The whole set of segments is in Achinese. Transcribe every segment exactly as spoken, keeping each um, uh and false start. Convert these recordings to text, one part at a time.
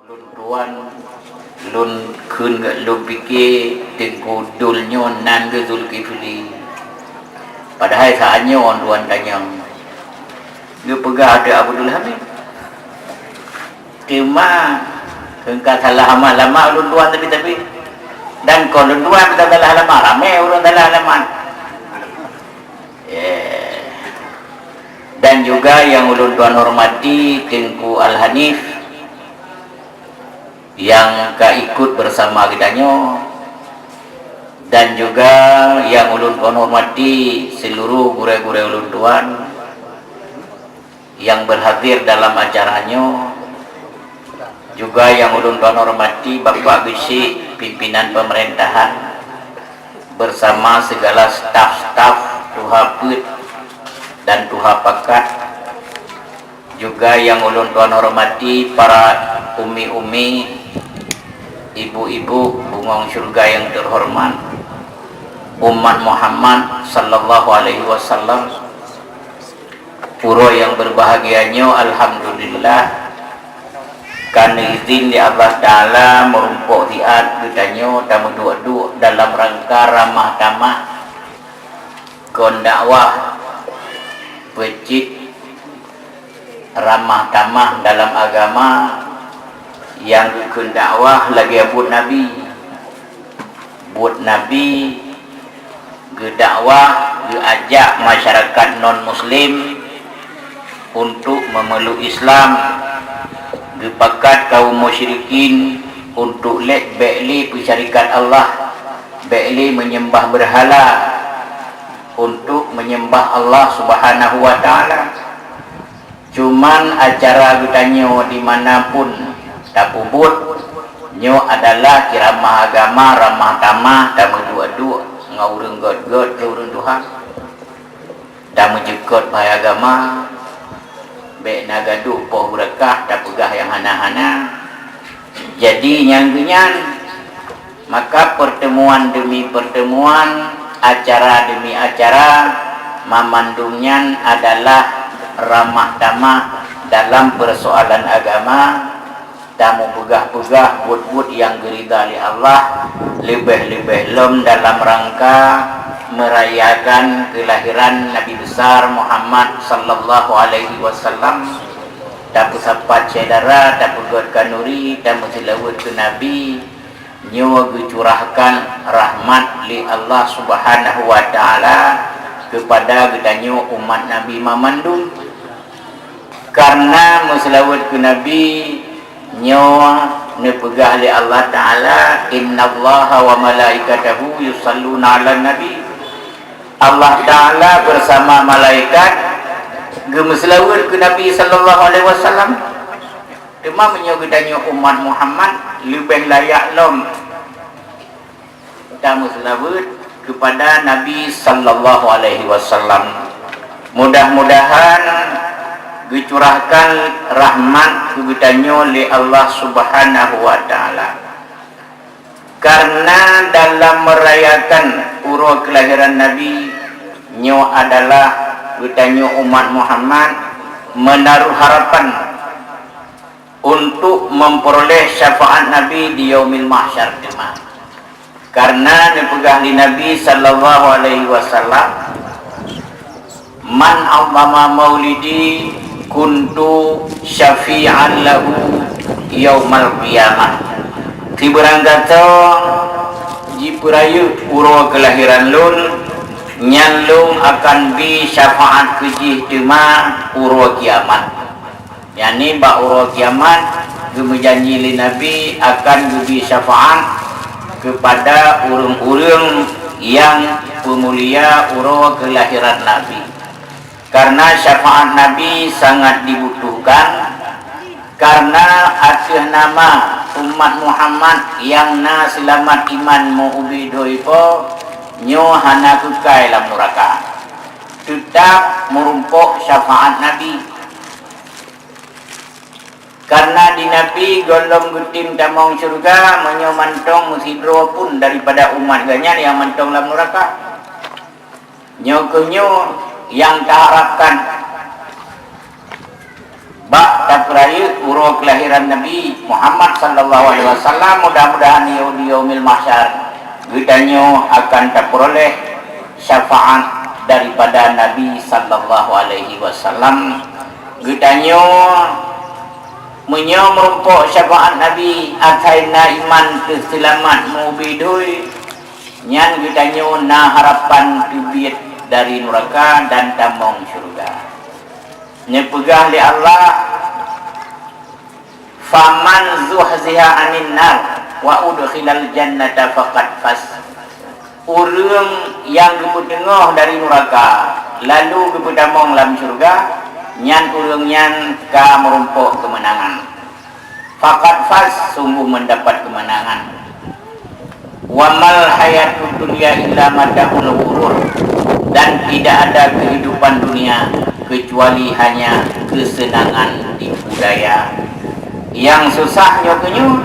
Lôn tuan, lôn kheun, lôn pike Teungku Dul nyoe nan geuh Zulkifli. Padahai saát nyoe tuan tanyong. Geupeugah ateueh Abdul Hamid. Teuma, kheun ka salah alamat lôn tuan tapi-tapi. Dan kon lôn tuan ka salah alamat, ramé ureuëng salah alamat. Eh. Dan juga yang ulôn tuan hormati Teungku Al Hanif yang ka ikut bersama geutanyoe, dan juga yang ulôn tuan hormati seluruh gurée-gurée ulôn tuan yang berhadir dalam acara nyoe, juga yang ulôn tuan hormati Bapak Geuchik, pimpinan pemerintahan, bersama segala staf-staf, tuha peuet dan tuha pakat, juga yang ulôn tuan hormati para umi-umi, ibu-ibu, bungong syurga yang terhormat, umat Muhammad sallallahu alaihi wasallam. Uroe nyang berbahagia nyoe, alhamdulillah, ka neuizin lé Allah Taala meurumpok siat geutanyoe tameuduek-duek dalam rangka ramah tamah kon dakwah peucit ramah tamah dalam agama nyang geukheun dakwah lagée buet Nabi. Buet Nabi geudakwah, geuajak masyarakat non muslim untuk memeluk Islam, geupakat kaum musyrikin untuk lé-, bék lé peusyarikat Allah, bék lé menyembah berhala, untuk menyembah Allah Subhanahu wa Taala. Cuman acara geutanyoe di mana pun tapeubuet, nyoe adalah keu ramah agama, ramah tamah, tameuduek-duek ngon ureuëng gét-gét keu ureuëng tuha, tameujeukot bahai agama, bék na gadoh poh beureukah tapeugah nyang hana-hana. Jadi nyang geunyan, maka pertemuan demi pertemuan, acara demi acara, mamandum nyan adalah ramah tamah dalam persoalan agama, tameupeugah-peugah buet-buet nyang geurida lé Allah, leubeh-leubeh lom dalam rangka merayakan kelahiran Nabi Besar Muhammad sallallahu alaihi wasallam. Tapeusapat syedara, tapeugét khanuri, tameuseulaweuet keu Nabi, nyoe geucurahkan rahmat lé Allah Subhanahu wa Taala keupada geutanyoe umat Nabi mamandum. Kareuna meuseulaweuet keu Nabi nyoe neupeugah lé Allah Taala, "Innallaha wa malaikatahu yusalluna 'alan nabi." Allah Taala bersama malaikat geumeuseulaweuet keu Nabi sallallahu alaihi wasallam. Teuma meunyoe geutanyoe umat Muhammad, leubeh layak lom tameuseulaweuet keupada Nabi sallallahu alaihi wasallam. Mudah-mudahan geucurahkan rahmat keu geutanyoe lé Allah Subhanahu wa Taala. Kareuna dalam merayakan uroe kelahiran Nabi, nyoe adalah geutanyoe umat Muhammad menaruh harapan untuk memperoleh syafaat Nabi di Yaumil Mahsyar teuma. Kareuna neupeugah lé Nabi sallallahu alaihi wasallam, "Man 'azzama maulidi kuntu syafi'an lahu yaumal qiyamah." Sibeurang gata jipeurayeuk uroe keulahiran lôn, nyan lôn akan bi syafaat keu jih teuma uroe kiamat. Yakni bak uroe kiamat, geumeujanji lé Nabi akan geubri syafaat keupada ureuëng-ureuëng nyang peumulia uroe keulahiran Nabi. Kareuna syafaat Nabi sangat dibutuhkan, kareuna ateueh nama umat Muhammad nyang na seulamat iman meu ubé dua ipo nyoe hana keukai lam nuraka, teutab meurumpok syafaat Nabi. Kareuna di Nabi gohlom geutem tamong syeuruga meunyoe mantong meusidroe pun daripada umat geuhnyan nyang mantong lam nuraka. Nyoe kheueh nyoe nyang taharapkan. Bak tapeurayeuk uroe keulahiran Nabi Muhammad sallallahu alaihi wasallam, mudah-mudahan di yaumil mahsyar geutanyoe akan tapeuroleh syafaat daripada Nabi sallallahu alaihi wasallam. Geutanyoe meunyoe meurumpok syafaat Nabi, asai na iman teuseulamat mubi dui, nyan geutanyoe na harapan teubiet dari nuraka dan tamong syeuruga. Neupeugah lé Allah, "Faman zuhziha 'anin nar wa udkhilal jannata faqad faz." Ureuëng nyang geupeuteungoh dari nuraka, lalu geupeutamong lam syeuruga, nyan ureuëng nyan ka meurumpok keumeunangan. Faqad faz, sungguh mendapat kemenangan. Wa mal hayatud dunya illa mata'ul ghurur, dan tidak ada kehidupan dunia kecuali hanya kesenangan tipu daya. Nyang susah nyoe keuh nyoe,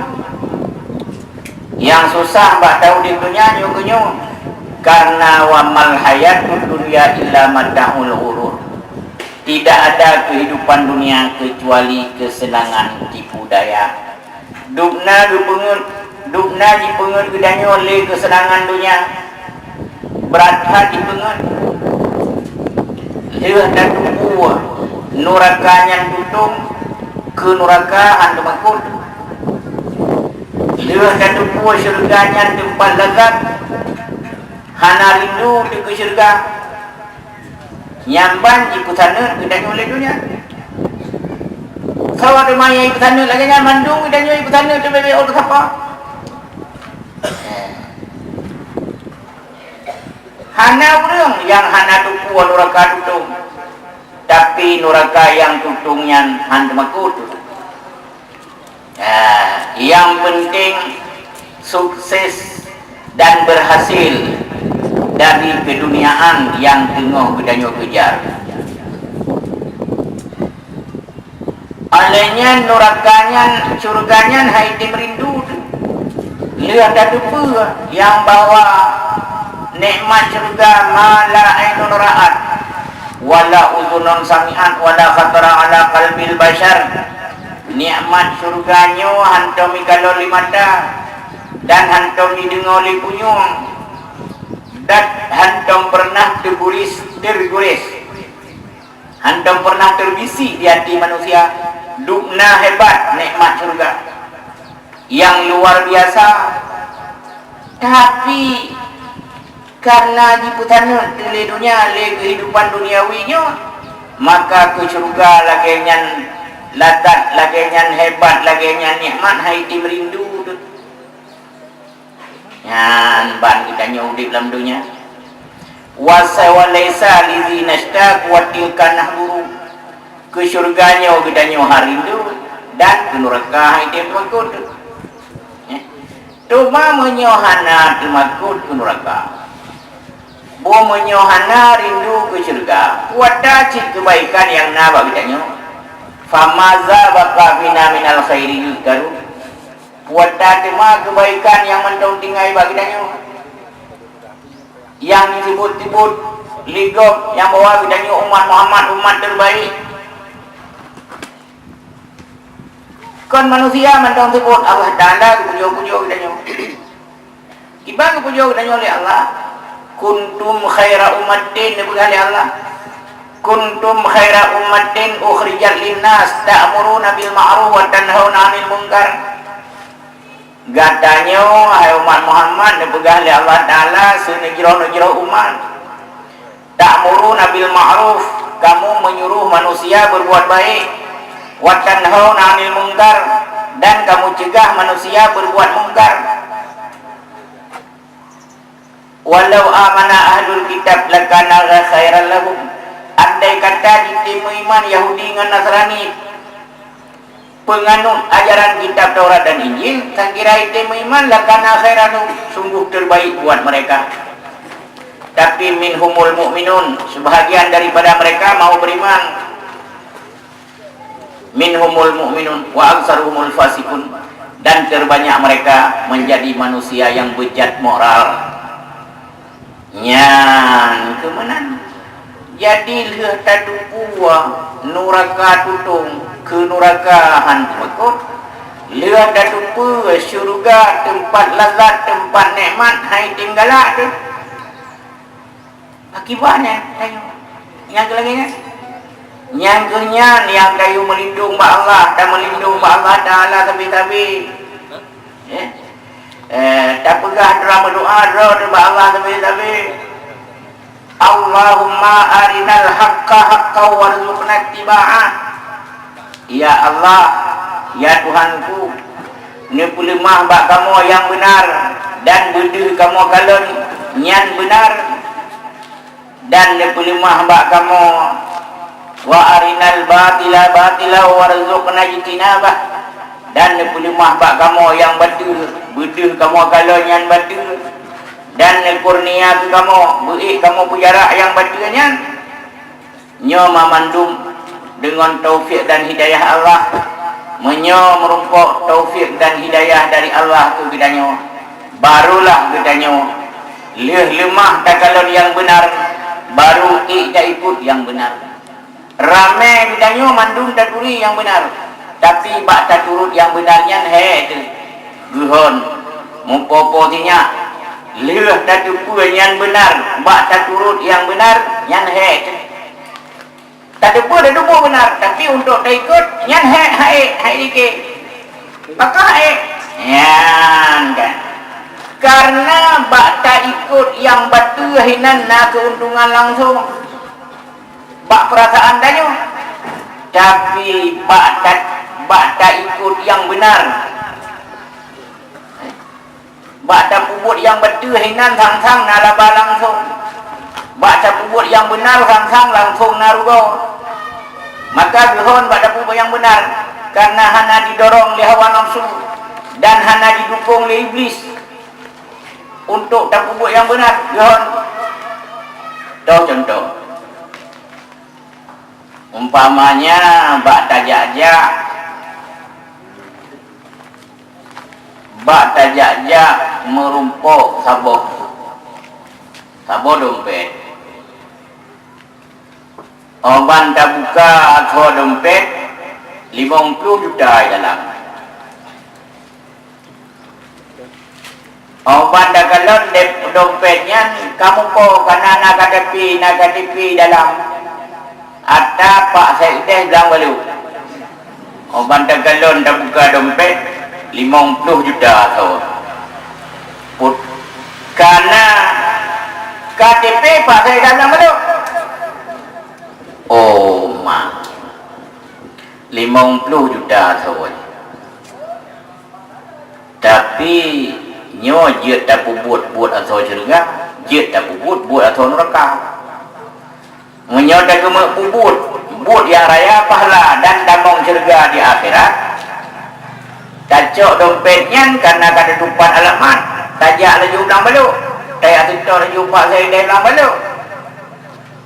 nyang susah bak taudeb donya nyoe keuh nyoe, karena wa mal hayatud dunya illa mata'ul ghurur. Tidak ada kehidupan dunia kecuali kesenangan tipu daya. Dubna geupeungeut, dubna jipeungeut geutanyoe lé keuseunangan donya. Brat that jipeungeut. Lheueh tatupue nuraka nyan tutong, keu nuraka han teumakot. Lheueh tatupue syeuruga nyan teumpat lazat, hana rindu teuh keu syeuruga. Nyan ban jipeusaneut geutanyoe lé donya. Sawa teuma nyang jipeusaneut lagée nyan mandum geutanyoe jipeusaneut teuh beu-beu ôh teuh sapa. Hana ureuëng nyang hana tupue nuraka tutong, tapi nuraka nyang tutong nyan han teumakot. Nah, nyang penting sukses dan berhasil dari keuduniaan nyang teungoh geutanyoe keujar. Óh lheueh nyan nuraka nyan, syeuruga nyan hai tem rindu teuh. Lheueh tateupeue nyang bahwa nikmat syeuruga ma la ainun ra'at, wala udhunun sami'at, wala khatara ala qalbil bashar. Nikmat syeuruga nyoe hántom jikalon lé mata dan hántom jideungoe lé punyueng, dan hántom peureunah teugurés, teugurés. Hántom peureunah teubisi di até manusia, dubna hebat nikmat syeuruga nyang luar biasa. Tapi, kareuna jipeusaneut teuh lé donya lé keuhidupan duniawi nyoe, maka keu syeuruga lagée nyan lazat, lagée nyan hebat, lagée nyan nikmat hai tem rindu teuh. Nyan ban geutanyoe udeb lam donya. Wa sa-, wa laisa lizi nashtaq wa tilka nahduru. Keu syeuruga nyoe geutanyoe han rindu, dan keu nuraka hai tem teumakot. Eh, teuma meunyoe hana teumakot keu nuraka, boh meunyoe hana rindu keu syeuruga, peue ata cit keubaikan nyang na bak geutanyoe? Famaza baqa fina minal khairi yuzkaru. Peue ata teuma keubaikan nyang mantong tinggai bak geutanyoe, nyang disebut-sebut lé gob nyang bahwa geutanyoe umat Muhammad, umat terbaik? Kon manusia mantong seubut, Allah Taala geupujoe-pujoe geutanyoe. Kiban geupujoe geutanyoe lé Allah? "Kuntum khaira ummatin," neupeugah lé Allah. "Kuntum khaira ummatin ukhrijat linnas, ta'muruna bil ma'ruf wa tanhauna 'anil munkar." Gata nyoe, hai umat Muhammad, neupeugah lé Allah Taala, seuneujroh-neujroh umat. "Ta'muruna bil ma'ruf," kamu menyuruh manusia berbuat baik, "wa tanhauna 'anil munkar," dan kamu cegah manusia berbuat mungkar. "Walau amana ahlul kitab lakana khairan lahum," andai kata jitem meuiman Yahudi ngon Nasrani, peunganut ajaran kitab Taurat dan Injil, sakira jitem meuiman, "lakana khairan lahum," sungguh terbaik buat mereka. Tapi, "minhumul mu'minun," sebahagian daripada mereka mau beriman. "Minhumul mu'minun wa aktsaruhumul fasiqun," dan terbanyak mereka menjadi manusia yang bejat moral. Nyan keuh meunan. Jadi lheueh tatupue nuraka tutong, Keu nuraka han teumeukeue, lheueh tateupeue syeuruga teumpat lazat, teumpat nikmat hai tém galak teuh. Akibatnya, tanyoe. Nyang keu lagèe nyan. Nyang keu nyan nyang tanyoe meulindong bak Allah, tameulindong bak Allah Taala sabe-sabe. Ya. Eh, tapeugah droe meudoa droe bak Allah sabe-sabe. Allahumma arinal haqqa haqqan warzuqna ittiba'ah. Ya Allah, ya Tuhanku, neupeuleumah bak kamoe nyang beunar dan beudeuh kamoe kalon nyan beunar, dan neupeuleumah bak kamoe, wa arinal batila batila warzuqna ijtinabah, dan neupeuleumah bak kamoe nyang bateue, beudeuh kamoe kalon nyan bateue, dan neukurnia keu kamoe, beuék kamoe peujarak nyang bateue nyan. Nyoe mamandum deungon taufik dan hidayah Allah. Meunyoe meurumpok taufik dan hidayah dari Allah keu geutanyoe, barulah geutanyoe lheueh leumah takalon nyang beunar, baru ék taikot nyang beunar. Ramé geutanyoe mandum taturi nyang beunar, tapi bak taturot nyang beunar nyan hék teuh. Geuhon, mupo-po sinyak, lheueh tateupeue nyan beunar, bak taturot nyang beunar nyan hék teuh. Tateupeue, tateupeue beunar, tapi untuk taikot nyan hék, hék, hék dikit. Pakon hék? Nyan kan. Karena bak taikot nyang bateue hinan na keuntungan langsong bak peurasaan tanyoe. Tapi bak ta-, bak taikot nyang beunar, bak tapeubuet nyang bateue hinan sang-sang na laba langsong. Bak tapeubuet nyang beunar sang-sang langsong na rugoe. Maka geuhon bak tapeubuet nyang beunar, karena hana didorong lé hawa nafsu dan hana didukong lé Iblis untuk tapeubuet nyang beunar. Geuhon. Toh contoh. Umpamanya bak tajak-jak, bak tajak-jak meurumpok saboh, saboh dompet. Óh ban tabuka asoe dompet, limong ploh juta di dalam. Óh ban takalon dep-, dompet nyan, kamoe po kana na K T P, na K T P dalam. Ata Pak Sekdes blang balok. Óh ban takalon tabuka dompet, limong ploh juta asoe. Put-, kana K T P Pak Sekdes blang balok. Oh, ma. Limong ploh juta asoe. Tapi, nyoe jeuet tapeubuet buet asoe syeuruga, jeuet tapeubuet buet asoe nuraka. Meunyoe takeumeuk peubuet buet nyang raya pahala dan tamong syeuruga di akhirat, tacok dompet nyan kana ka tatupat alamat, tajak laju blang balok, tajak seutôt laju Pak Sekdes blang balok.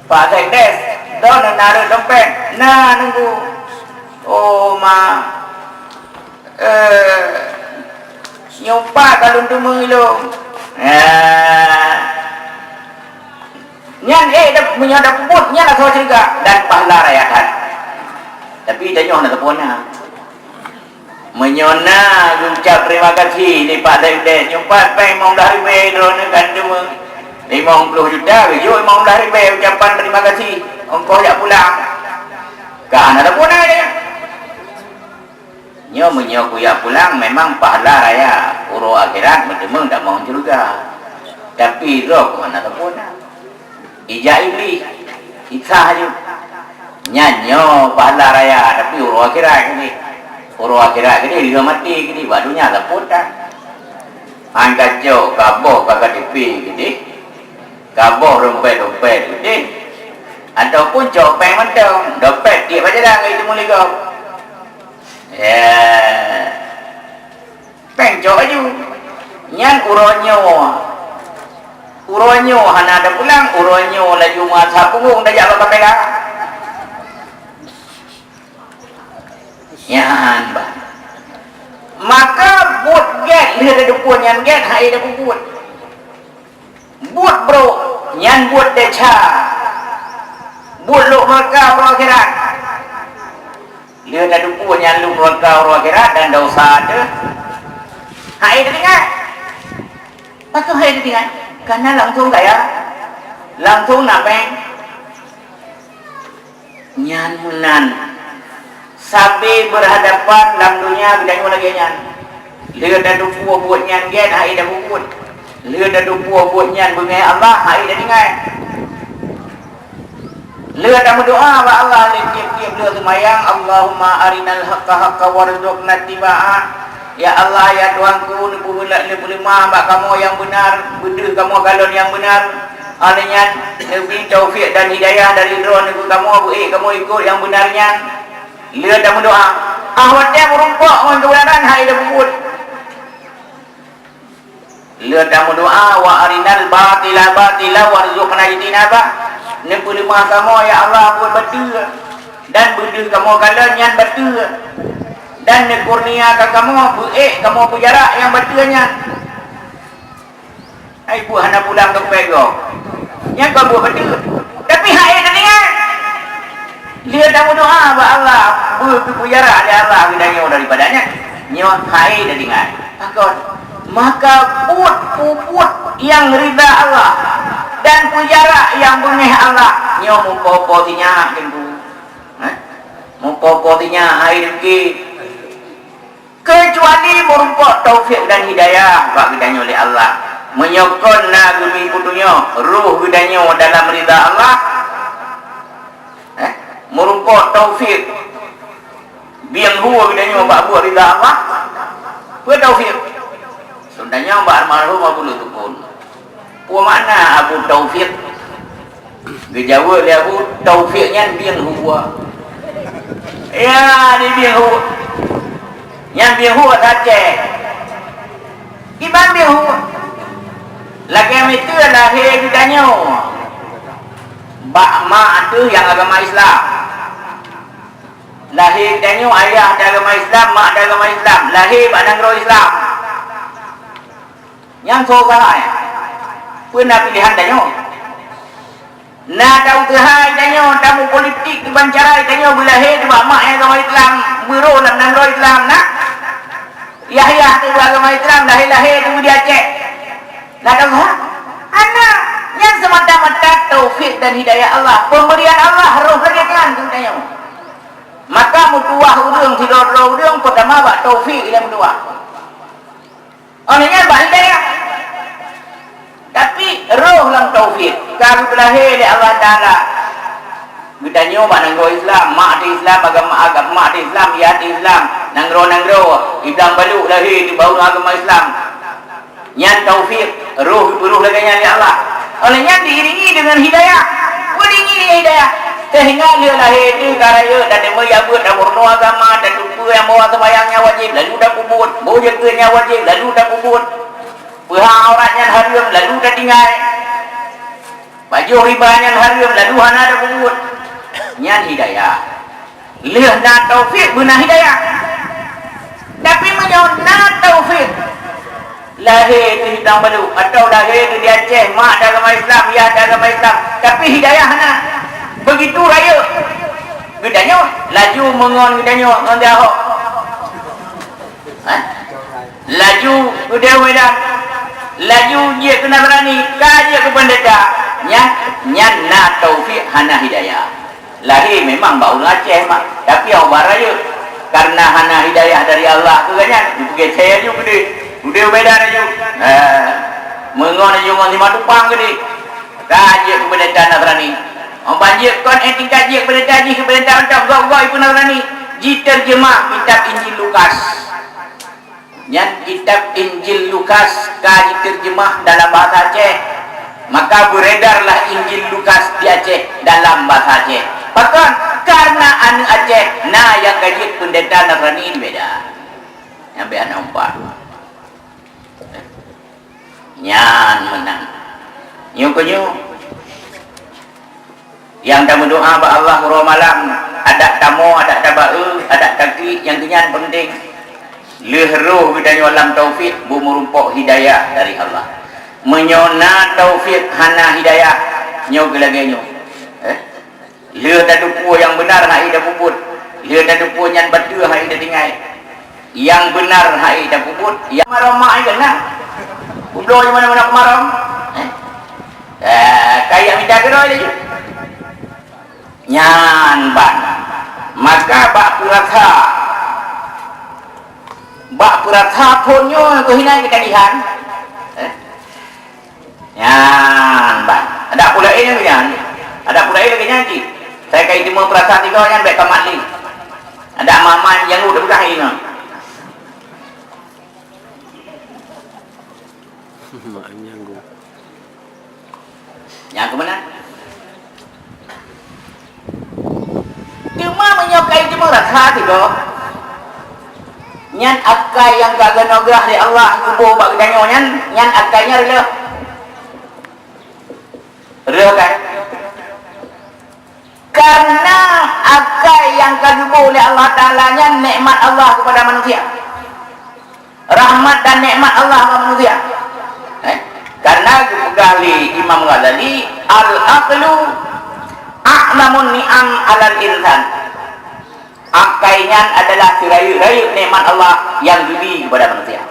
Pak Sekdes, droeneuh na rhot dompet? Na, Teungku. Oh, ma. Eh, nyoe pat ka lôn teumé ilôn. Eh. Nyan, eh, da-, meunyoe tapeubuet, nyan asoe syeuruga dan pahala raya that. Tapi tanyoe hana sapeue na. Meunyoe na geucap terima kasih di Pak Sekdes, nyoe pat péng limong blah ribèe droeneuh ka teumé. Limong ploh juta geujok limong blah ribèe ucapan terima kasih, ongkoh jak pulang. Ka hana sapeue na lé. Nyoe meunyoe kujak pulang memang pahala raya, uroe akhirat meuteumé tamong syeuruga. Tapi droe hana sapeue na. Ijak Iblih, isah laju. Nyan nyoe pahala raya, tapi uroe akhirat keudeh. Uroe akhirat keudeh, lheueh maté keudeh, bak donya lapôt that. Han kacok, kaboh ka K T P keudeh. Kaboh dompet-dompet keudeh. Ataupun cok péng mantong, dompet tiek bak jalan ka jiteumeung lé gob. Ya. Péng cok laju. Nyan uroe nyoe. Uroe nyoe hana tapulang, uroe nyoe laju meuasah punggong tajak bak kamera. Nyan, bah. Maka buet gét, lheueh tateupeue nyan gét, hai tapeubuet. Buet brok, nyan buet desya. Buet lôn meureuka uroe akhirat. Lheueh tateupeue nyan lam neuraka uroe akhirat dan desya teuh. Hai teuingat. Pakon hai teuingat? Karena langsung kaya, langsung na péng. Nyan meunan. Sabe berhadapan lam dunia geutanyoe lagée nyan. Lheueh tateupeue buet nyan gét, hai tapeubuet. Lheueh tateupeue buet nyan beungéh Allah, hai tatinggai. Lheueh tameudoá bak Allah lé tieb-tieb lheueh seumayang, "Allahumma arinal haqqa haqqa warzuqna ittiba'a." Ya Allah, ya Tuhanku, neupeuleumah bak kamoe nyang beunar, beudeuh kamoe kalon nyang beunar. Óh lheueh nyan, neubri taufik dan hidayah dari Droeneuh keu kamoe, beuék kamoe ikot nyang beunar nyan. Lheueh tameudoá, ah watée meurumpok ngon keubeunaran hai tapeubuet. Lheueh tameudoá, "Wa arinal batila batila warzuqna ijtinaba." Neupeuleumah kamoe, ya Allah, buet bateue, dan beudeuh kamoe kalon nyang bateue, dan neukurniakan kamoe beuék kamoe peujarak nyang bateue nyan. Hai buet hana pulang dompet gob. Nyan kon buet bateue. Tapi hai teuingat. Lheueh tameudoá bak Allah, beu-, beupeujarak lé Allah geutanyoe daripada nyan. Nyoe hai teuingat. Pakon? Maka buet peubuet nyang rida Allah dan peujarak nyang beungéh Allah, nyoe mupo-po sinyak teungku. Hah? Mupo-po sinyak hai teuki. Keucuali meurumpok taufik dan hidayah bak geutanyoe lé Allah. Meunyoe kon na geubri peutunyok, roh geutanyoe dalam rida Allah, eh, meurumpok taufik, bieng hue geutanyoe bak buet rida Allah, peue taufik? Seuntanyoe bak almarhum Abu Lutfun. Peue makna Abu Taufik? Geujaweueb lé Abu Taufik nyan bieng hue. Ya, di bieng hue. Nyan bieng hue saté. Kiban bieng hue. Lagée miseue lahé geutanyoe bak mak ateueh nyang agama Islam. Lahé geutanyoe ayah teuh agama Islam, mak teuh agama Islam. Lahé bak nanggroe Islam. Nyang soe keuhai? Peue na piléhan tanyoe? Na ta-useuha tanyoe, tameupolitik kiban cara tanyoe beulahé nibak mak nyang agama Islam, beurôh lam nanggroe Islam, na? Yah-yah teuh agama Islam, lahé-lahé teuh di Aceh. Na ta-useuha? Hana. Nyan semata-mata taufik dan hidayah Allah, pemberian Allah roh lagée nyan keu tanyoe. Maka meutuwah ureuëng sidroe-droe ureuëng peutama bak taufik ilée meutuwah. Óh lheueh nyan bak hidayah. Tapi roh lam taufik ka geupeulahé lé Allah Taala. Geutanyoe bak nanggroe Islam, mak di Islam, agama, agama, mak di Islam, yah di Islam, nanggroe-nanggroe, Iblang Balok lahé di bawah agama Islam. Nyan taufik, roh geupeurôh lagée nyan lé Allah. Óh lheueh nyan diiringi deungon hidayah. Beuiringi deungon hidayah. Sehingga lheueh lahé teuh ka rayeuk dan teuma jak beuet, tameurunoe agama, tateupeue nyang bahwa seumayang nyan wajéb, lalu tapeubuet. Boh zakeuet nyan wajéb, lalu tapeubuet. Peuhah aurat nyan hareuem, lalu tatinggai. Pajoh riba nyan hareuem, lalu hana tapeubuet. Nyan hidayah. Lheueh na taufik beuna hidayah. Tapi meunyoe na taufik, lahé teuh Iblang Balok, atawa lahé teuh di Aceh, mak teuh agama Islam, yah teuh agama Islam, tapi hidayah hana. Beugitu rayeuk. Geutanyoe laju meungon geutanyoe ngon di Ahok. Hah? Laju keudeh Medan, laju jeuet keu Nasrani, ka jeuet keu peundeta, nyan, nyan na taufik hana hidayah. Lahé memang bak ureuëng Aceh mak, tapi awak bak rayeuk. Karena hana hidayah dari Allah keu gobnyan, jipeugét laju keudeh, keudeh Medan laju. Nah, meungon laju ngon Simatupang keudeh. Ka jeuet keu peundeta Nasrani. Óh ban jeuet kon, eh, tingkat jeuet keu peundeta jih keu peundeta mantong, gob-gob ipeue Nasrani. Jiterjemah kitab Injil Lukas. Nyan kitab Injil Lukas ka jiterjemah dalam bahasa Aceh. Maka beredarlah Injil Lukas di Aceh dalam bahasa Aceh. Pakon? Karena aneuëk Aceh na nyang ka jeuet peundeta Nasrani di Medan. Nyang beh hana umpat. Nyan meunan. Nyoe keuh nyoe. Nyang tameudoá bak Allah uroe malam, adak tamoe, adak tabaeu, adak taklik, nyang keu nyan peunteng. Lheueh roh geutanyoe lam taufik, beumeurumpok hidayah dari Allah. Meunyoe na taufik hana hidayah, nyoe keuh lagée nyoe. Eh? Lheueh tateupeue nyang beunar, hai tapeubuet. Lheueh tateupeue nyan bateue hai tatinggai. Nyang beunar hai tapeubuet, nyang marong mak ai keunan. Kubloe di mana-mana keumarong. Eh? Eh, kaya mita keudroe laju. Nyan ban. Maka bak peurasa, bak peurasa phon nyoe keuh inan keutadihan. Eh? Nyan ban. Adak pula eh nyan. Adak pula eh lagèe nyan cit. Saya kai teumé peurasa tiga nyan bèk tamat lé. Adak mama nyang udah peugah ini. Mak nyang gu. Nyang keu meunan? Teuma meunyoe kai teuma rasa tiga, nyan akai nyang ka geunoe grah lé Allah geuboh bak geutanyoe nyan, nyan akai nyan reuloh. Reuloh akai. Karena akai nyang ka geuboh lé Allah Taala nyan nikmat Allah kepada manusia. Rahmat dan nikmat Allah bak manusia. Eh? Karena geupeugah lé Imam Ghazali, "Al-aqlu a'lamun ni'am 'alal insan." Akai nyan adalah seurayeuk-rayeuk nikmat Allah nyang geubri kepada manusia.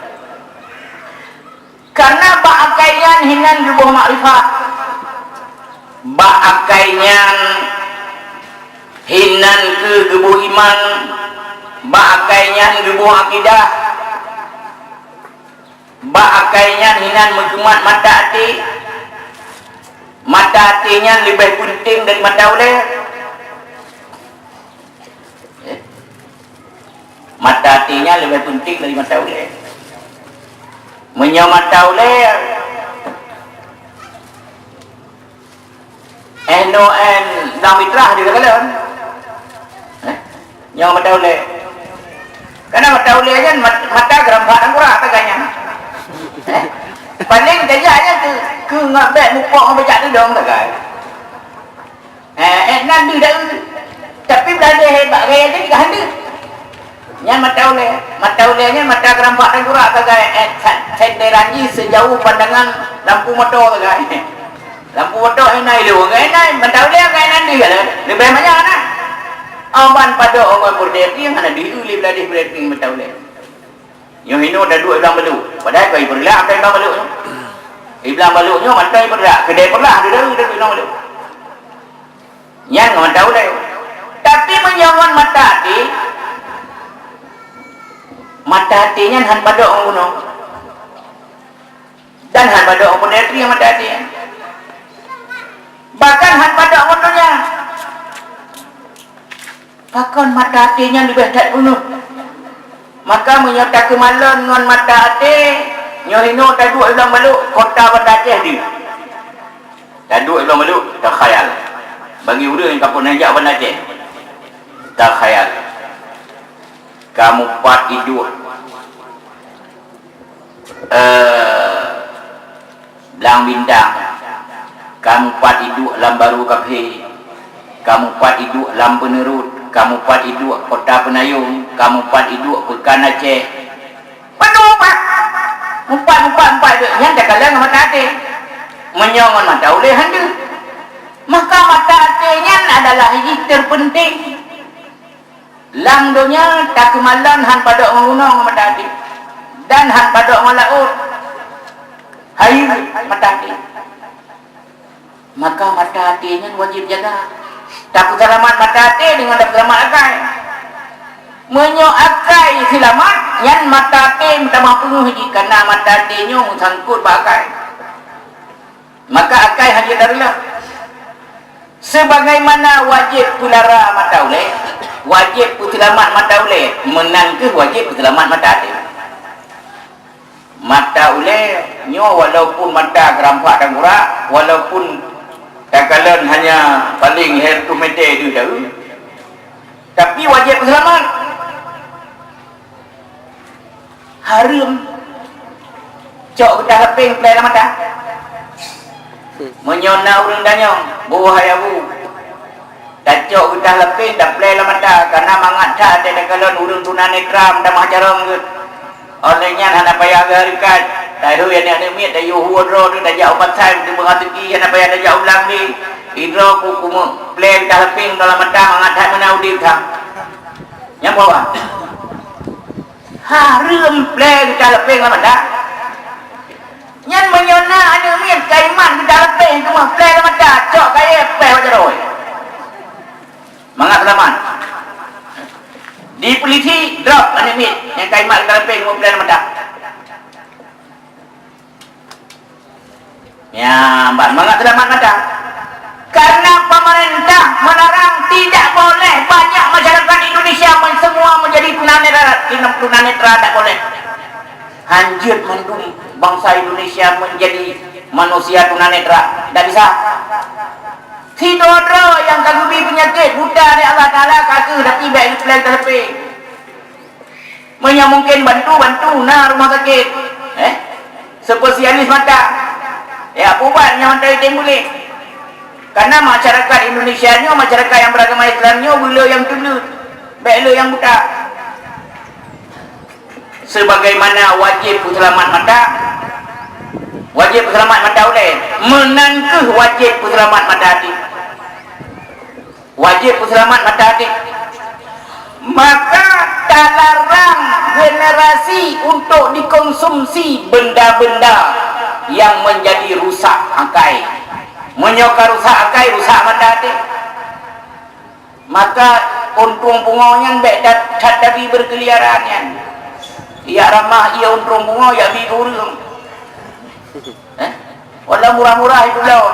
Karena bak akai nyan hinan geuboh makrifat. Bak akai nyan hinan keuh geuboh iman. Bak akai nyan geuboh akidah. Bak akai nyan hinan meukeumat mata até. Mata até nyan leubeh peunteng dari mata ulèe. Eh? Mata até nyan leubeh peunteng dari mata ulèe. Meunyoe mata ulèe, eh, no, eh, dang mitrah di dalam. Eh? Nyoe mata ulèe. Karena mata ulèe nyan mat-, mata geurampak dan kurak taganya. Eh? Paling tajak nyan keu, keu ngabek mupok ngon bejak tudong tagai. Eh, eh, nan deuh dah. Tapi beulagèe hebat gaya jadi ka han deuh. Nyan mata ulèe. Mata ulèe nyan mata geurampak dan kurak sagai, eh, sa-, senderan jih sejauh pandangan lampu motor sagai. Lampu motor ina ilu, ngai na mata ulèe ngai nan deuh lah. Leubeh manyang na. Aban padok ngon berderi hana deuh lé beladih berderi mata ulèe. Nyoe hinoe taduek i blang balok. Padahai kon i Peureulak mantong i blang balok nyoe. I blang balok nyoe mantong i Peureulak. Keudè Peureulak deuh-deuh i blang balok. Nyan ngon mata ulèe. Tapi meunyoe ngon mata até, mata até nyan han padok ngon gunong. Dan han padok ngon peudeh ngon mata até nyan. Bahkan han padok ngon donya. Pakon mata até nyan leubeh that bunoh. Maka meunyoe takeumalon ngon mata até, nyoe hinoe taduek i blang balok, kota Banda Aceh deuh. Taduek i blang balok, takhayal. Bagi ureueng nyang ka pernah jak Banda Aceh, takhayal. Kamu pat iduek. Eh, Blang Bintang, kamu pat iduek lam Baro Kaphé, kamu pat iduek lam Peuneurot, kamu pat iduek Kota Peunayong, kamu pat iduek Peukan Aceh. Pat meupat, meupat, meupat, meupat iduek. Nyan takalon ngon mata até. Meunyoe ngon mata ulèe han deuh. Maka mata até nyan adalah jih terpenting. Lam donya takeumalon han padok ngon gunong ngon mata até, dan han padok ngon laôt. Hayeue mata até. Maka mata até nyan wajéb jaga. Tapeuseulamat mata até deungon tapeuseulamat akai. Meunyoe akai seulamat, nyan mata até meutamah peungeuh jih, kareuna mata até nyoe meusangkot bak akai. Maka akai hana tareuloh. Sebagaimana wajéb peulara mata ulèe, wajéb peuseulamat mata ulèe, meunan keuh wajéb peuseulamat mata até. Mata ulèe nyoe walaupun mata geurampak dan gurak, walaupun takalon hanya paleng lhèe reutôh mètè deuh daun, tapi wajéb peuseulamat. Hareuem cok geutah lapéng plè lam mata. Meunyoe na ureueng tanyong, "Boh hai Abu, tacok geutah lapéng taplè lam mata, kareuna mangat that teukalon ureueng tunanetra meutamah carông geuh." Óh lheueh nyan hana payah geuhareukat, tayue aneuk-aneuk miet tayue hue droe teuh tajak u pasai meuteumé raseuki, hana payah tajak u blang lé. Idroe ku-, kumeuplè geutah lapéng lam mata mangat that meunan udép that. Nyang bahwa hareuem plè geuta leupeng lam mata. Nyan meunyoe na aneuk miet kaimat geuta leupeng teuma plè lam mata, cok kayèe pèh bak jaroe. Mangat seulamat. Di polisi drop aneuk miet nyang kaimat geuta leupeng teuma plè lam mata. Ya, ban mangat seulamat mata. Karena pemerintah melarang, tidak boleh banyak masyarakat Indonesia men-, semua menjadi tunanetra, tunanetra tidak boleh. Hanjeuet mandum bangsa Indonesia menjadi manusia tunanetra, tidak bisa. Sidroe-droe nyang ka geubi peunyakét buta lé Allah Taala ka keuh, tapi bèk geupleng teuleupé. Meunyoe mungken bantu, bantu na rumah sakit, eh, spesialis mata. Ya, peubat nyang mata item boleh. Karena masyarakat Indonesia nyoe, masyarakat nyang beragama Islam nyoe, beu le nyang teubleut, bèk le nyang buta. Sebagaimana wajib peuseulamat mata, wajib peuseulamat mata ulèe, meunan keuh wajib peuseulamat mata até. Wajib peuseulamat mata até. Maka talarang generasi untuk dikonsumsi benda-benda yang menjadi rusak akai. Meunyoe ka rusak akai, rusak mata até. Maka untông pungo nyan bèk that, that tabi berkeliaran nyan. Jak ramah ie untông pungo, jak bi keu ureueng. Eh? Walau murah-murah itu lom.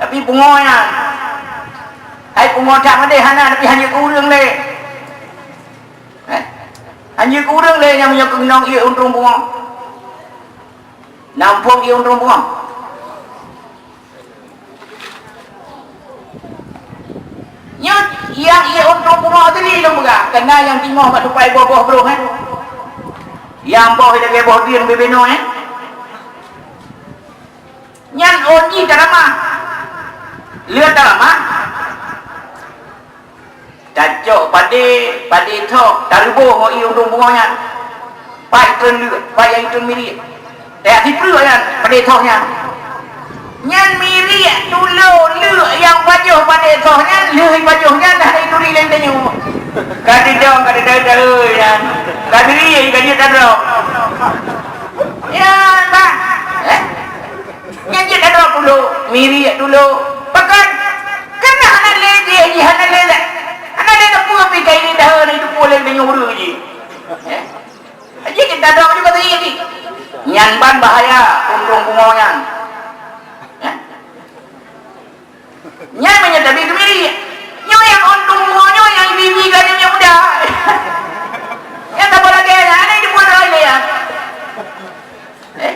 Tapi pungo nyan. Hai pungo that meudeh hana, tapi hana keu ureueng lé. Eh? Hana keu ureueng lé nyang meunyoe keunong ie untông pungo. Nampung ie untông pungo. Nyoe nyang ie untông pungo tadi lôn peugah, keunan nyang timoh bak tupai boh-boh broh, eh. Nyang boh lagèe boh dien bibinoe, eh. Nyan ôn jih taramah. Lheueh taramah, tacok padé, padé thok, tareuboh ngon ie untông pungo nyan. Pat treun leuek, pat nyang treun miriek. Tajak sipreuk nyan, padé thok nyan. Nyan miriek tulo leuek nyang pajoh padé thok nyan, lheueh pajoh nyan dah ituri lé tanyoe. Ka teudong, ka teudong, ka teudong nyan. Ka diri, ka jeuet tadrop. Ya, bah. Eh? Nyan jeuet tadrop tulo, miriek tulo. Pakon? Kan hana lé jih, jih hana lé, hana lé neupeu pih ka ini dah na itu puleng deungon ureueng jih. Eh? Jih kita dong juga tadi. Nyan ban bahaya untông pungo nyan. Eh? Nyan meunyoe tabi keumiri. Nyoe nyang untông pungo nyoe nyang bibi gadeng nyang muda. Nyang tabah lagèe nyan, hana jeuet buat raya. Eh?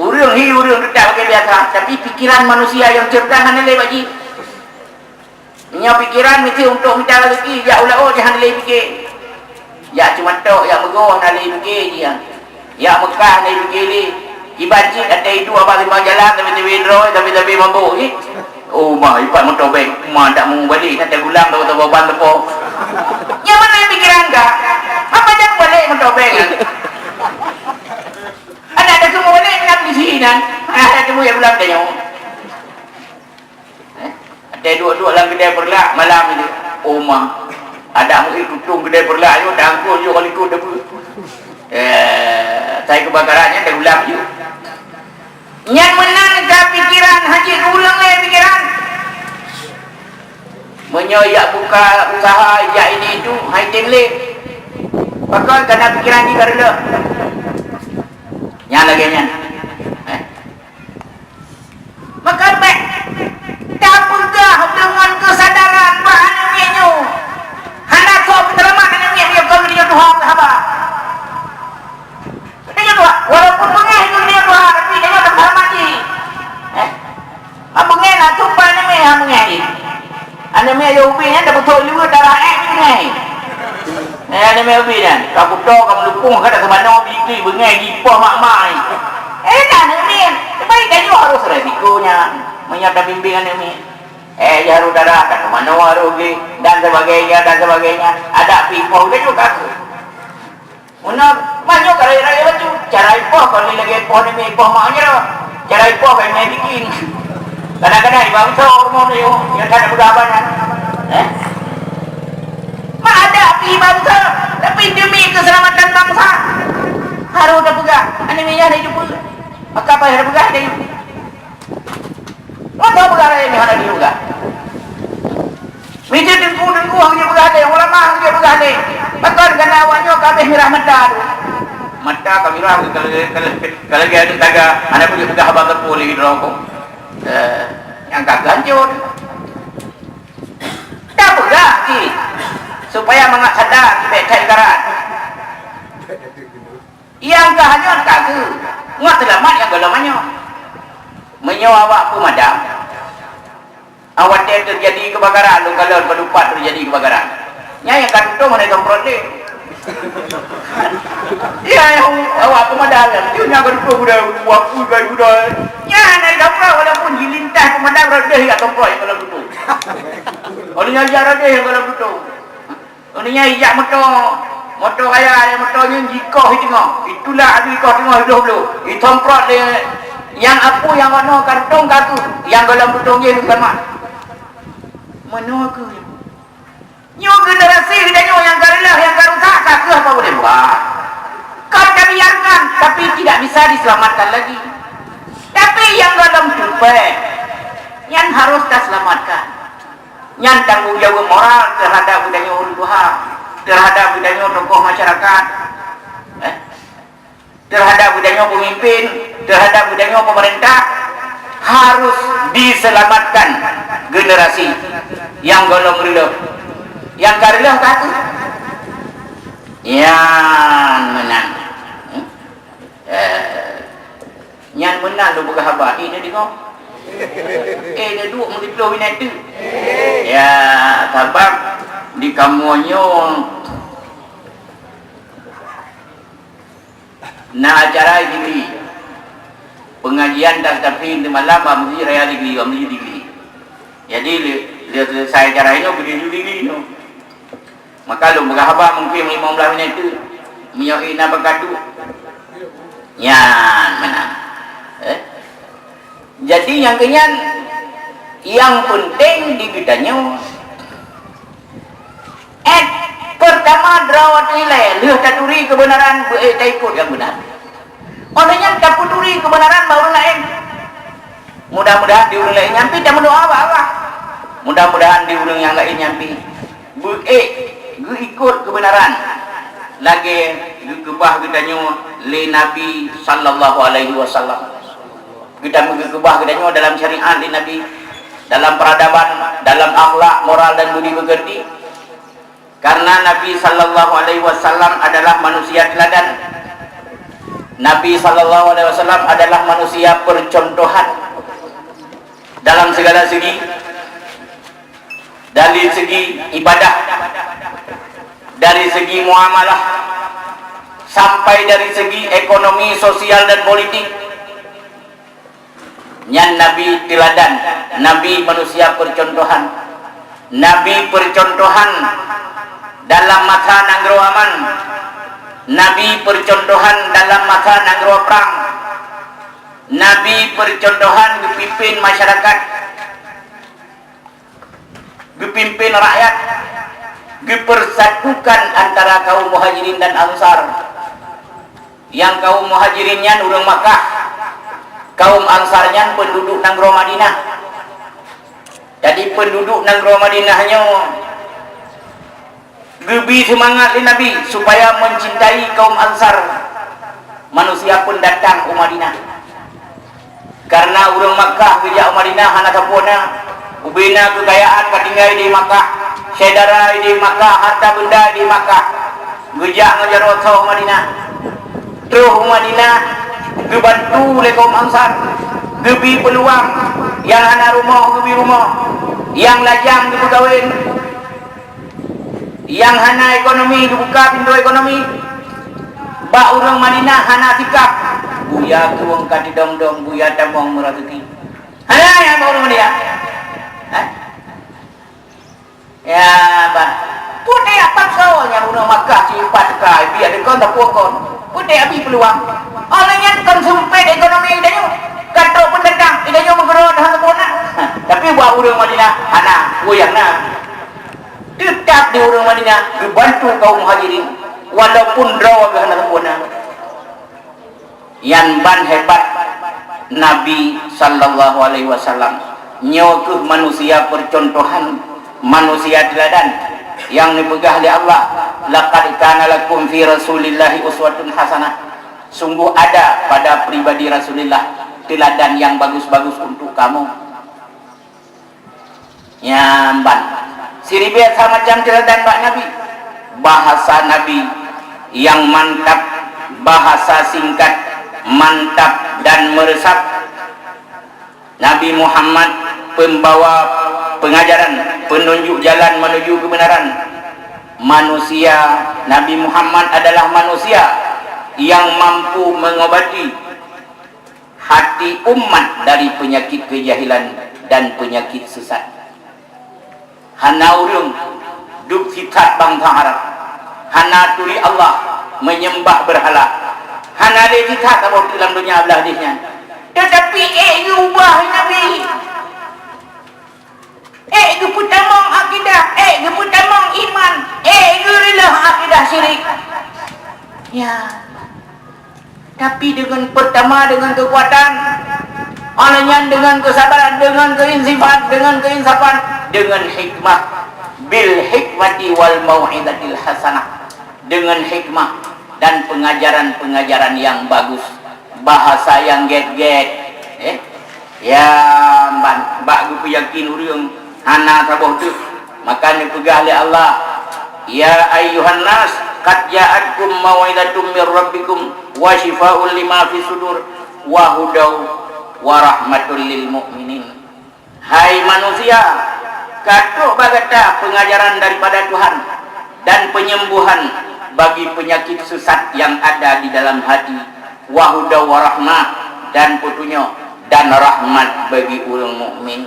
Ureueng hi, ureueng teutap lagèe biasa, tapi pikiran manusia nyang cerdas hana lé bak jih. Nyoe pikiran meusti untuk mita rezeki, jak u laôt jih hana lé pike. Jak ceumatok, jak meugoh hana lé pike jih. Jak Mekah hana lé pike lé. Kiban cit até iduek bak limong jalan, tapi-tapi droe, tapi-tapi mabök jih. Oh, ma, ipat motor beng. Ma, dak meubalek, na teugulang, tahu-tahu ban leupah. Nyang mana pikiran ka? Apa jak balek motor beng kan? Ada, ada semua balek, nak beli sini kan? Ada semua yang ulang tanya. Eh? Ada dua-dua dalam kedai berlak malam ini. Oh, ma. Ada murid tutong kedai berlak, ayo, dah angkut, ayo, kalau ikut, dah. Eh, saya kebakaran, ya, dah ulang, yuk. Nyan meunan ka pikiran, hana jeuet ureueng lé pikiran. Meunyoe jak buka usaha, jak ini itu, hai tem lé. Pakon kana pikiran jih ka reuloh. Nyan lagèe nyan. Eh. Maka bèk tapeugah deungon keusadaran bak aneuk miet nyoe. Hana soe peuseulamat aneuk miet nyoe, kon meunyoe Tuhan haba. Meunyoe Tuhan, walaupun beungèh ngon meunyoe Tuhan, tapi jangan teupeuseulamat jih. Eh? Hana beungèh na tupai aneuk miet, hana beungèh jih. Aneuk miet yue ubit nyan tapeutôk liweuet darah ék nyan. Eh, aneuk miet ubit nyan, ka kuto, ka meulupong, ka taseumanoe, bikri, beungèh, jipoh mak-mak nyan. Eh, na aneuk miet, tapi tanyoe harôh resiko nyan. Meunyoe tabimbéng aneuk miet. Eh, ya harôh darah, taseumanoe harôh gleh, dan sebagainya, dan sebagainya. Adak pih poh tanyoe ka kheueh. Meunan, mah nyoe ka rayeuk-rayeuk bacut. Cara ipoh kon lé lagèe ipoh namiet ipoh mak nyoe. Cara ipoh kon lé bikin. Kadang-kadang iba beutôi rumoh nyoe, nyoe that peugah abang nyan. Eh? Mak ada api Di bansa, tapi demi keselamatan bangsa. Harus tapeugah, aneuk miet nyan hana jipeu. Maka payah tapeugah, hana jipeu. Maka peugah rakyat nyoe hana jipeu. Miseue teungku-teungku hana jipeu lé, ulama hana jipeu lé. Pakon? Karena awak nyoe ka abéh mirah mata tu. Mata ka mirah, kalau, kalau, kalau lagèe aneuk taga, hana peue jipeugah haba teupeu lé droe. Eh, nyang ka hancô. Tapeugah cit, supaya mangat sadar, bèk that ibarat. Nyang ka hanyot ka geu, ngon seulamat nyang gohlom hanyot. Meunyoe awak peumadam, awai teujadi keubakaran, lôn kalon padub pat teujadi keubakaran. Nyan nyang ka tutong hana jisemprot lé. Iya, nyang awak peumadam nyan, tu nyang ka tutong udah, waktu ka udah. Nyan hana jisemprot, walaupun jilintas peumadam rot deh jak semprot nyang gohlom tutong. Oleh nyan jak rot deh nyang gohlom tutong. Ureueng nyan ijak moto, moto raya, moto nyan jikoh i teungoh. Itulah adu ikoh teungoh i dua puluh. Itomprot lé nyang apui nyang wana kantong kaku, nyang gohlom beutong jih sama. Meunoe keuh. Nyoe generasi geutanyoe nyang ka reuloh, nyang ka rusak, ka keuh apa boleh buat. Kan kami biarkan, tapi tidak bisa diselamatkan lagi. Tapi nyang gohlom tupèe, nyan harus taselamatkan. Nyan tanggong jaweueb moral teuhadap geutanyoe ureueng tuha, teuhadap geutanyoe tokoh masyarakat, eh, teuhadap geutanyoe peumimpin, teuhadap geutanyoe peumeurintah, harus diselamatkan generasi nyang gohlom reuloh. Nyang ka reuloh ka keuh. Nyan meunan. Hmm? Eh, nyan meunan lôn peugah haba, eh, neudeungoe. Eh, neuduek meusiploh minèt teuk. Ya, sabab di kamoe nyoe na acara degree. Pengajian dan tafsir di malam, bak Masjid Raya Degree, bak Masjid Degree. Jadi, lé, lé selesai acara inoe, geudeh ju degree inoe. Maka lôn peugah haba mungken limong blaih minèt teuk. Meunyoe na beukadu. Nyan meunan. Eh? Jadi nyang keunyan, nyang peunteng di geutanyoe, eh, peurtama droe watèe ilèe lheueh taturi keubeunaran, beu-ék taikot nyang beunar. Óh lheueh nyan tapeuturi keubeunaran bak ureueng laén. Mudah-mudahan di ureueng laén nyan pih tameudoa bak Allah. Mudah-mudahan di ureueng nyang laén nyan pih beu-ék geuikot keubeunaran lagèe geukeubah geutanyoe lé Nabi sallallahu alaihi wasallam. Geutanyoe geukeubah geutanyoe dalam syariat lé Nabi, dalam peradaban, dalam akhlak, moral dan budi pekerti. Karena Nabi sallallahu alaihi wasallam adalah manusia teladan. Nabi sallallahu alaihi wasallam adalah manusia percontohan dalam segala segi, dari segi ibadah, dari segi muamalah, sampai dari segi ekonomi, sosial, dan politik. Nyan Nabi teuladan, Nabi manusia percontohan. Nabi percontohan dalam masa nanggroe aman. Nabi percontohan dalam masa nanggroe prang. Nabi percontohan geupimpin masyarakat, geupimpin rakyat, geupersatukan antara kaum Muhajirin dan Ansar. Nyang kaum Muhajirin nyan ureueng Makkah, kaum Ansar nyan peunduduek nanggroe Madinah. Jadi peunduduek nanggroe Madinah nyoe geubi seumangat lé Nabi supaya mencintai kaum Ansar, manusia peundatang u Madinah. Karena ureueng Makkah geujak u Madinah hana sapeue na. Ubena keukayaan ka tinggai di Makkah, syedara di Makkah, harta benda di Makkah. Geujak ngon jaroe tho u Madinah. Troh u Madinah geubantu lé kaum Ansar, geubi peuluang, nyang hana rumoh geubi rumoh, nyang lajang geupeukawén. Nyang hana ekonomi geubuka pintoe ekonomi. Bak ureueng Madinah hana sikap. Buya krueng ka teudong-dong, buya tamong meuraseuki. Hana nyang bak ureueng Madinah. Hah? Ya, bah. Peue teuh paksa nyang ureueng Makkah sipat ka, biar deungon tapue kon. Peue teuh abi peuluang. Óh lheueh nyan kon seumpet ekonomi geutanyoe. Ka trok peundatang, geutanyoe meukeurot hana sempurna. Tapi bak ureueng Madinah hana, peue nyang na. Teutap di ureuëng Madinah geubantu kaum Muhajirin, walaupun droe geuh hana sempurna. Nyan ban hebat Nabi sallallahu alaihi wasallam. Nyoe kheueh manusia peucontohan, manusia teuladan nyang neupeugah lé Allah, "Laqad kana lakum fi Rasulillahi uswatun hasanah." Sungguh ada pada pribadi Rasulullah teuladan yang bagus-bagus untuk kamu. Nyan ban. Siribée sa macam teuladan bak Nabi. Bahasa Nabi yang mantap, bahasa singkat, mantap dan meresap. Nabi Muhammad pembawa pengajaran, penunjuk jalan menuju kebenaran. Manusia, Nabi Muhammad adalah manusia yang mampu mengobati hati umat dari penyakit kejahilan dan penyakit sesat. Hana ureuëng duek sisat bansa Arab, hana turi Allah, menyembah berhala. Hana lé sisat saboh teuk lam donya blaih jih nyan. Tetapi ék geuubah Nabi. Ék geupeutamong akidah, ék geupeutamong iman, ék geureuloh akidah syirik. Ya. Tapi dengan pertama dengan kekuatan, oleh nyan dengan kesabaran, dengan keinsifan, dengan keinsafan, dengan hikmah, bil hikmati wal mau'izatil hasanah, dengan hikmah dan pengajaran-pengajaran yang bagus, bahasa yang gét-gét, eh? Ya, ban, bak geupeuyakin ureuëng hana saboh teuk. Maka neupeugah lé Allah, "Ya ayyuhan nas, qad ja'atkum mau'izatum mir rabbikum wa syifaa'un lima fis sudur wa hudaw wa rahmatul lil mu'minin." Hai manusia, ka trok bak gata pengajaran daripada Tuhan dan penyembuhan bagi penyakit sesat yang ada di dalam hati, wa hudaw wa rahmah, dan petunjuk dan rahmat bagi ureuëng mukmin.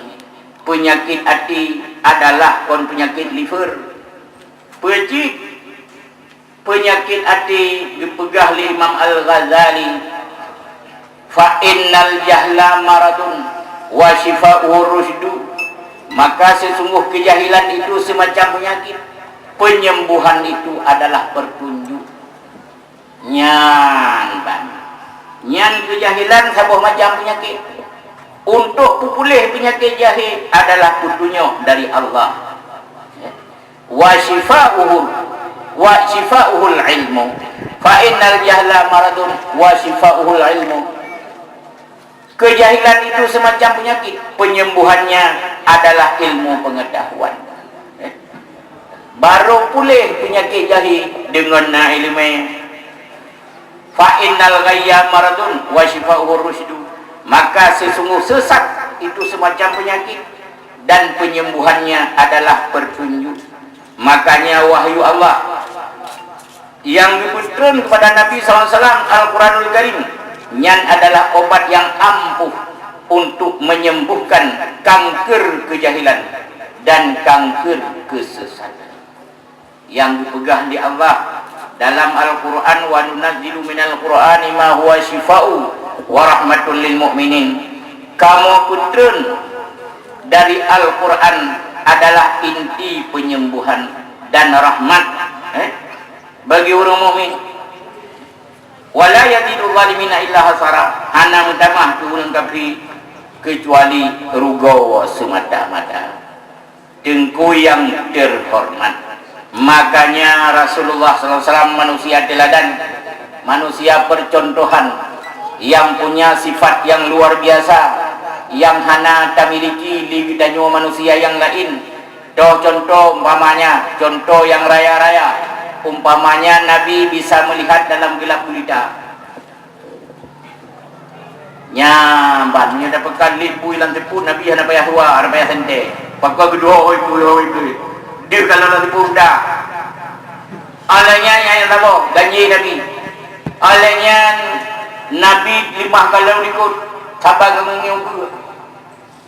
Penyakit hati adalah kon penyakit liver. Peue cit penyakit hati? Geupeugah lé Imam Al-Ghazali, "Fa innal jahla maradun wa syifa'uhu rusydu." Maka sesungguh kejahilan itu semacam penyakit, penyembuhan itu adalah petunjuk. Nyan ban. Nyan keujahilan saboh macam peunyakét. Untuk peupuléh peunyakét jahé adalah peutunyok dari Allah. Ya. Wa syifa'uhu, wa syifa'uhul ilmu. Fa innal jahla maradun wa syifa'uhul ilmu. Kejahilan itu semacam penyakit, penyembuhannya adalah ilmu pengetahuan. Eh, baru pulih penyakit jahil dengan na ileumé. Fa innal ghayya maradun wa syifa'uhu rusydu. Maka sesungguh sesat itu semacam penyakit dan penyembuhannya adalah petunjuk. Makanya wahyu Allah yang geupeutreun kepada Nabi sallallahu alaihi wasallam Al-Quranul Karim, nyan adalah obat yang ampuh untuk menyembuhkan kanker kejahilan dan kanker kesesatan. Yang geupeugah di Allah dalam Al-Quran, "Wa nunazzilu minal Qur'ani ma huwa syifa'u wa rahmatul lil mu'minin." Kamoe peutreun dari Al-Quran adalah inti penyembuhan dan rahmat, eh, bagi ureuëng mukmin. "Wa la yazidu zalimina illa hasara." Hana meutamah keu ureuëng kafri keucuali rugoe semata-mata. Teungku yang terhormat, makanya Rasulullah sallallahu alaihi wasallam manusia teladan, manusia percontohan, yang punya sifat yang luar biasa, yang hana tamiliki lé geutanyoe manusia yang lain. Toh contoh umpamanya, contoh yang raya-raya, umpamanya Nabi bisa melihat dalam gelap gulita. Nyan ban, meunyoe tapeukan lé bui lam seupôt, Nabi hana payah suah, hana payah seuntée. Pakon geuduek, "Hoi bui, hoi bui." Deuh ka lam seupôt dah. Alai nyan nyang saboh, ganjé Nabi. Alai nyan Nabi leumah ka lheueh likot, saban keu meungieng ukeue.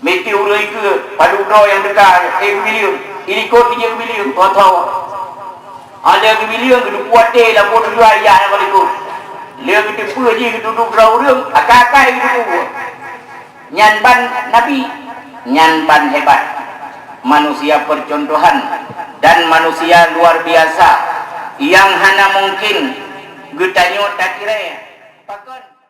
Miseue ureuëng ikeue, padub droe nyang teuka, "Eh, geubilieng!" Ilikot bijéh geubilieng, tho-tho. Ada geubilieng, geuteupeue até lam buet dua ijak nyang ka likot. Lé geuteupeue jih geutudôk droe ureuëng, akai-akai geuteupeue. Nyan ban Nabi, nyan ban hebat. Manusia percontohan. dan manusia luar biasa nyang hana mungkin geutanyoe takirée. Pakon?